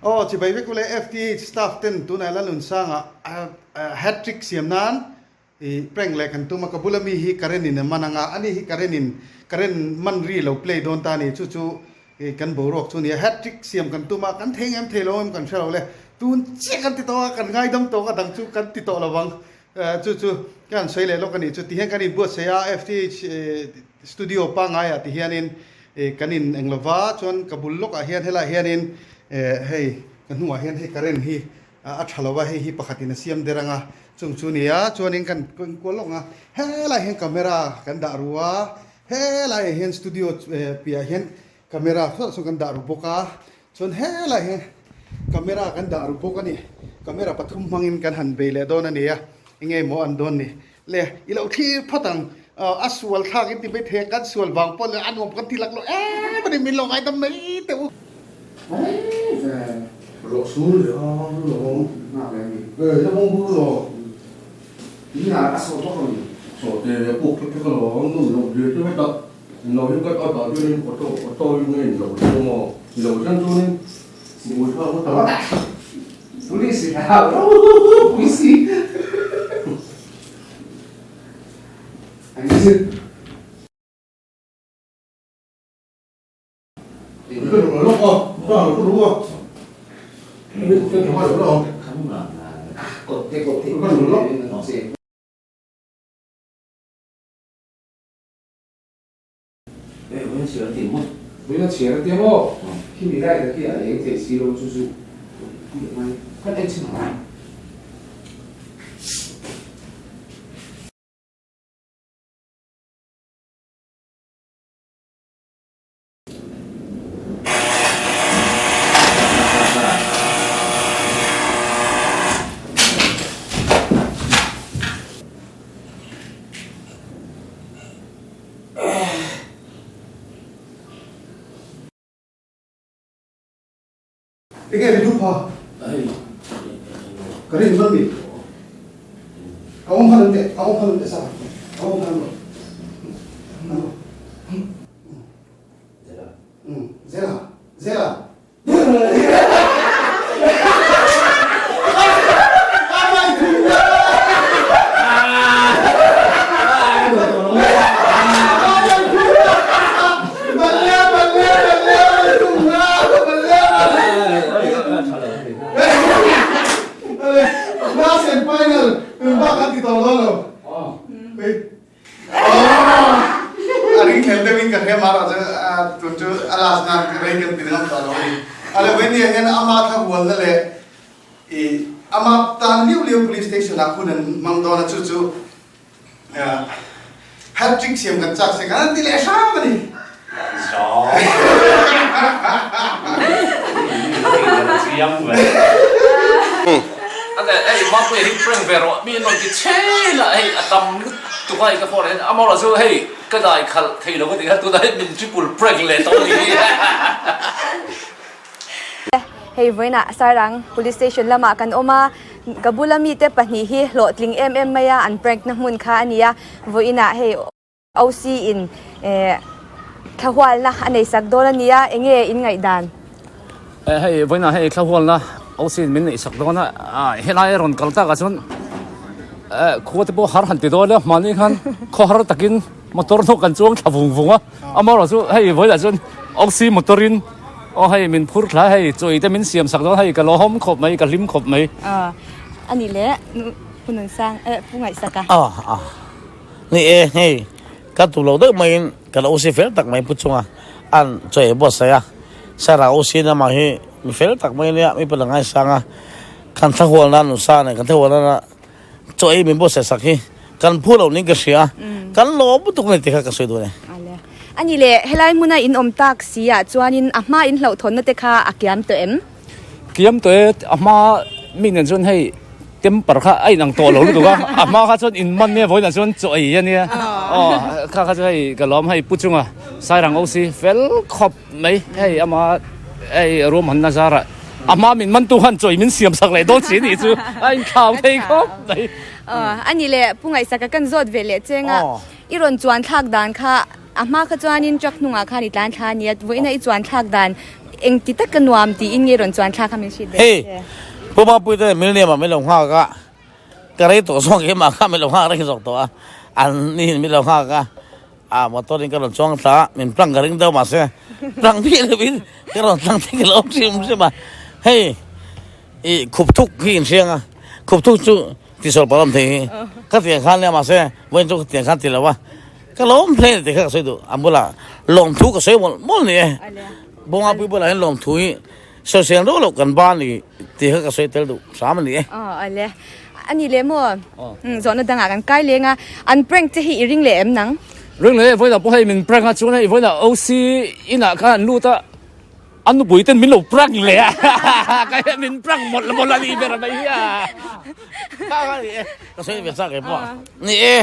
Aw chibai vek ule FTH staff ten tunah Lalnunsanga hat trick siam nan i prank leh kan tum a, ka bula mi hi current in a man anga, ani hi current in current man ri lo play dawn ta a ni, chu chu kan boruak chu a ni a, hat trick siam kan tum a, kan thei ngem thei lo em kan hre lo le, tun chiah kan ti tawh a, kan ngaidam tawk a dang chu kan ti tawh lo vang, chu chu ka han sawi leh lawk a ni, chu tihian kan inbuatsaih a, FTH studio pangngai ah tihianin kan in eng lova, chuan ka bul lawkah hian helaiah hianin hei ka hnungah hian hei current hi A tha lo a, hei hi pakhatin a siam der ang a, chung chu nia chuanin kan kual lawk ang a, helaiah hian camera kan dah ru a, helaiah hian studio piahah hian camera saw saw kan dah ru bawk a, chuan helaiah hian camera kan dah ru bawk a ni, camera pathum hmangin kan han bei leh dawn a ni a, enge maw an dawn ni le, i lo thlir phawt ang, a sual thlak in ti mai thei a, kan sual vang pawh a nuam kan ti lak lo em a ni, min lo ngaidam mai teh u. Rawh sur leh a lu lo e la bawng bur lo Ni a a sawh bawk a ni. Sawh te a puk thek thek a lo a nun loh dir chu hetah in lo hian kat a dah chuan in auto auto in nge in lo chu maw i lo hian chuan in bui thlak ngawt ang. Police in a hau ro pui si. An zir. Enge ri dup ha? Ka rin man mi. A awm phan teh, a awm phan teh sa. A awm phan lo. Zela, Zela. Last and final, bak kan ti tawh dawn lo. A ring thleng deuhin ka hria mahrawh chu tun chu a last nan rei kan ti ngam tawh lo a ni. A lo vei nia hian ama thla hualna leh i ama tan liu liu police station ah hun an hmang dawn a chu chu hat trick siam kan chak se kan an ti leh hram a ni. Hei Mapuia hi prank ve rawh mi an rawn ti chhel a hei a tam lutuk a hei ka phone ah hian amarawh chu hei ka dai khalh thei lo ka ti kha tunah hian min triple prank leh tawh a ni hi. Hei vawiinah Sairang Police Station lamah kan awm a, ka bula mite pahnih hi hlawhtling em em mai a an prank na hmun kha a ni a, vawiinah hei OC in thlahualna a nei sak dawn a nia, enge in ngaihdan? Hei vawiinah hei thlahualna OC in min neih sak dawn a, helai a rawn kal takah chuan khua te pawh har han ti dawn a, mahni khan khaw har takin motor hnawk kan chuang thla vung vung a, amaherawh chu hei vawiinah chuan OC motor in aw hei min phur thla hei chawi te min siam sak dawn hei ka lawm khawp mai ka hlim khawp mai. A nih leh Pu Nunsang Pu Ngaihsaka. Ni e, hei ka tu lo deuh maiin ka lo si fel tak mai pu chunga an chawi buatsaih a, Sarah u si nama hi mi fel tak mai ania mi pawh la ngaisang a, kan thlahual nan nusa nen kan thlahual nana chawi min buatsaih sak hi kan phu lo niin ka hria a, kan lawm lutuk a ni tih kha ka sawi duh a ni. A ni le, helai hmuna in awm tak si ah chuanin a hma in hlauhthawnna te kha a kiam tawh em? Kiam tawh e, a hma mi nen chuan hei temper kha a inang tawh lo lutuk a, a hma kha chuan in man nia vawiinah chuan chaw ei a nia aw kha kha chu hei ka lawm hei pu chunga Sairang OC fel khawp mai hei ama hei ruahmanna zarah a hma min man tu khan chaw ei min siam sak leh dawn si anih chu a inthlau thei khawp mai. Aw a ni le Pu Ngaihsaka kan zawt ve leh cheng a, i rawn chuan thlak dan kha a hma kha chuanin truck hnungah khan i tlan thla a nia, vawiina i chuan thlak dan. Engti taka nuam tiin nge rawn chuan thlak kha min hrilh leh Hei, che? Pu Mapui te Millennium ah min lo nghak a, ka rei tawh zawk keimah kha min lo nghak reng zawk tawh a, an ni min lo nghak a, a motor in ka rawn chuang thla a, min plang ka ring deuh mahse plang miah lovin ka rawn tlang thei ka lo awm hrim hrim a, hei ih khup thuk hi in hriang a, khup thuk chu tihsual pawh a awm thei hi, ka tiang khan nia mahse vawiin chu ka tiang khan ti lo a. Ka lawm hle ni tih kha ka sawi duh. A bulah lawmthu ka sawi mawlh mawlh ni e. Bawngapui bulah hian lawmthu hi sawisel reuh loh kan ba ni tih kha ka sawi tel duh hram a ni e. Aw ale. A ni leh maw? Zawhna dangah kan kai leng a. An prank che hi i ring leh em nang? Ring leh e, vawiinah pawh hei min prank a chuan hei vawiinah OC inah khan an lut a, a nupui ten min lo prank leh a, ka hian min prank mawlh mawlh a nih ber mai hi a. Kha kha ni e, ka sawi ve chak e pawh. Ni e.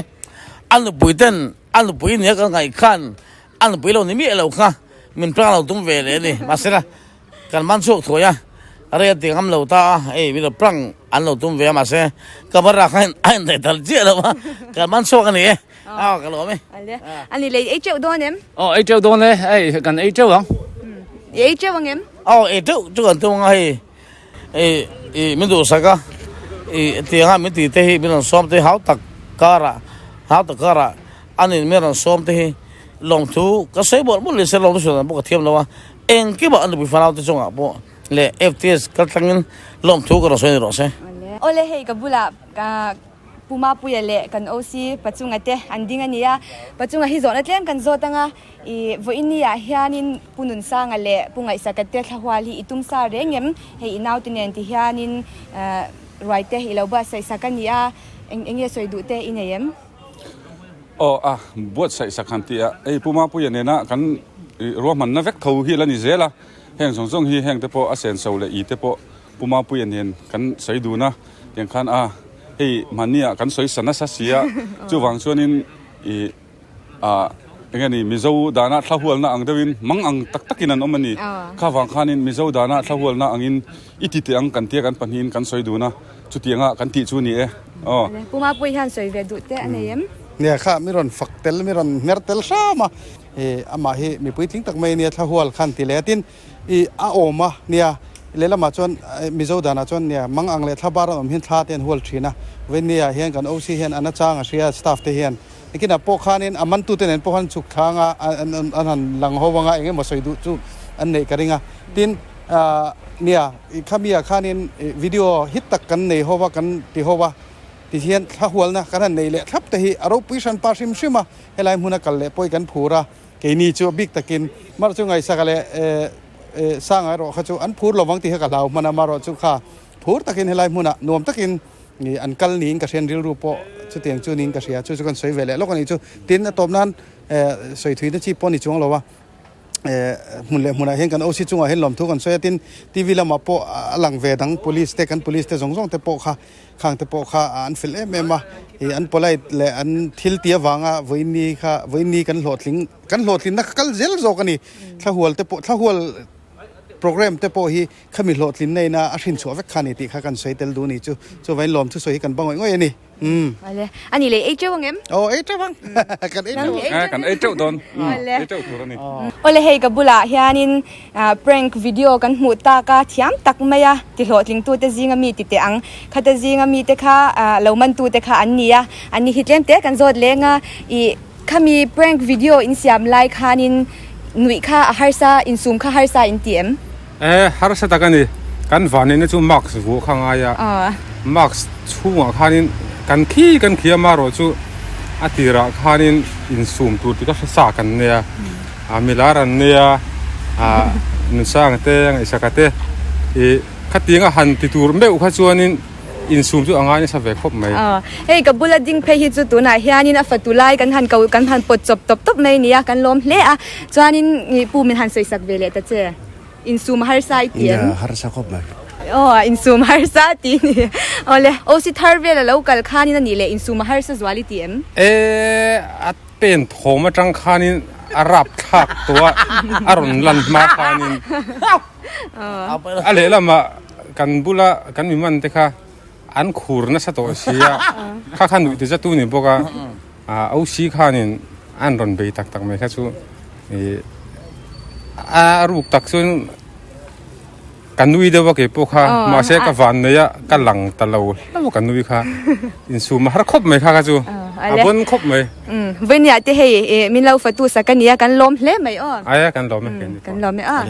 A nupui ten a nupui nia ka ngaih khan a nupui lo ni miah lo kha min prank lo tum ve leh a ni. Mahsela kan man chhuak thuai a, rei a ti ngam lo ta a, hei min lo prank an lo tum ve a mahse camera kha a indaih tal chiah lo a, kan man chhuak a ni e, a ka lawm e. A ni lei ei teuh dawn em? Aw ei teuh dawn e, hei kan ei teuh ang. I ei teuh ang em? Aw ei teuh chu kan tum ang a hei. I i min duhsak a, i tianga min tih te hi min rawn sawm te hi hau tak karah hau tak karah a nin min rawn sawm te hi lawmthu ka sawi mawlh mawlh ni se lawmthu sawi dan pawh ka thiam lo a, engkimah a nupui fanau te chungah pawh leh FTS kaltlangin lawmthu ka rawn sawi ni rawh se. Awle hei ka bulah Pu Mapuia leh kan OC Pachunga te an ding a ni a, Pachunga hi zawhna tlem kan zawt ang a, i vawiini ah hianin Pu Nunsanga leh Pu Ngaihsaka te thlahual hi i tum sa reng em? Hei i naute nen ti hianin ruai te i lo buatsaih sak a ni a, eng eng nge sawi duh te i nei em? Aw a, buatsaih sak han tih a, hei Pu Mapuia nena kan ruahmanna vek tho hi la ni zel a, heng zawng zawng hi heng te pawh a senso leh i te pawh Pu Mapuia nen kan sawi dun a, tiang khan a hei mahni ah kan sawi sa nasa si a, chuvang chuanin ih ah eng nge ni Mizo dana thla hualna ang deuhin mang ang tak takin an awm a ni. Kha vang khanin Mizo dana thla hualna angin i ti teh ang kan tia kan pahnihin kan sawi dun a, chutianga kan tih chu a ni e. Aw. Pu Mapuia hian sawi ve duh teh a nei em? Nia kha mi rawn fak tel, mi rawn hmer tel hram a, ih amah hi mipui tling tak mai a nia thla hual khan ti leh a, tin I a awm a nia, lehlamah chuan Mizo danah chuan nia mang ang leh thla bar an awm hian thla te an hual thin a, Venia hian kan OC hian a nachang a hria staff te hian nikinah pawh khanin a mantute nen pawh khan chhuk thlang a an han lang ho anga eng emaw sawi duh chu an neih ka ring a, tin nia khami ah khanin video hit tak kan nei ho va kan ti ho va tihian thla hualna kan han nei leh thlap te hi a ropui hran pa hrim hrim a, helai hmuna kal leh pawh hi kan phur a. Keini chu a bik takin mar chu ngaihsaka leh Sanga erawh kha chu an phur lovang tih kha ka hlau hman a, marawh chu kha phur takin helai hmunah nuam takin an kal niin ka hrian rilru pawh chutiang chu niin ka hria, chu chu kan sawi ve leh lawk a nih chu. Tin, a tawp nan sawi thuina chi pawh a ni chuang lo a, hmun leh hmunah hian kan OC chungah hian lawmthu kan sawi a, tin TV lamah pawh a lang ve dang police te kan police te zawng zawng te pawh kha Khang te pawh kha an fel em em a, ih an polite leh an thil ti avanga vawiinni kha vawiinni kan hlawhtling kan hlawhtlinna kha kal zel zawk a ni. Thlahual te pawh thlahual program te pawh hi khami hlawhtlinna ina a hrin chhuah vek kha a ni tih kha kan sawi tel duh a ni chu. Chuvangin lawmthu sawi hi kan ba ngawih ngawih a ni. Umm. Awle. A ni leh ei teuh ang em? Aw ei teuh ang. Kan ei teuh ang. Kan ei teuh dawn. Ei teuh tur a ni. Awle hei ka bulah hianin Prank video kan hmuh tak a, thiam tak mai a, ti hlawhtlingtute zinga mi ti teh ang. Khata zinga mite kha lo mantute kha an ni a, an ni hi tlem te kan zawt leng a, ih khami prank video in siam lai khanin nuih kha a harsa, insum kha harsa in ti em? E, harsa tak a ni. Kan vanneihna chu mask vuah kha ngai a, mask chhungah khanin kan khi kan khi a, marawh chu a tirah khanin insum tur tih ka hre sa kan nei a. A milar an nia a nunsanga te a ngaihsaka te ih khatianga han ti tur meuh kha chuanin insum chu a ngai nasa ve khawp mai. Aw hei ka bula ding phei hi chu tunah hianin a fatu lai kan han ko kan han pawt chawp tawp tawp mai a ni a kan lawm hle a chuanin ih pu min han sawisak ve leh ta che insum harsa i ti em? Nia harsa khawp mai. Aw insum harsa ti ni awle OC thar vel a lo kal khanin a nih leh insum a harsa zual i ti em? E a Pen thawm atang khanin a rap thlak tawh a, a rawn lan hma khanin a lehlamah kan bula kan mi man te kha an khur nasa tawh si a, kha kha nuih ti zatu ni bawk a, OC khanin an rawn bei tak tak mai kha chu ih a ruk tak chuan. Ka nui deuh a kei pawh kha, mahse ka van nei a, ka lang ta lo hlauh a ka nui kha. Insum a har khawp mai kha kha chu, a bawn khawp mai. Vawinia te hei min lo fatu sak a nia, kan lawm hle mai aw. Aia kan lawm e keini pawh. Kan lawm e aw.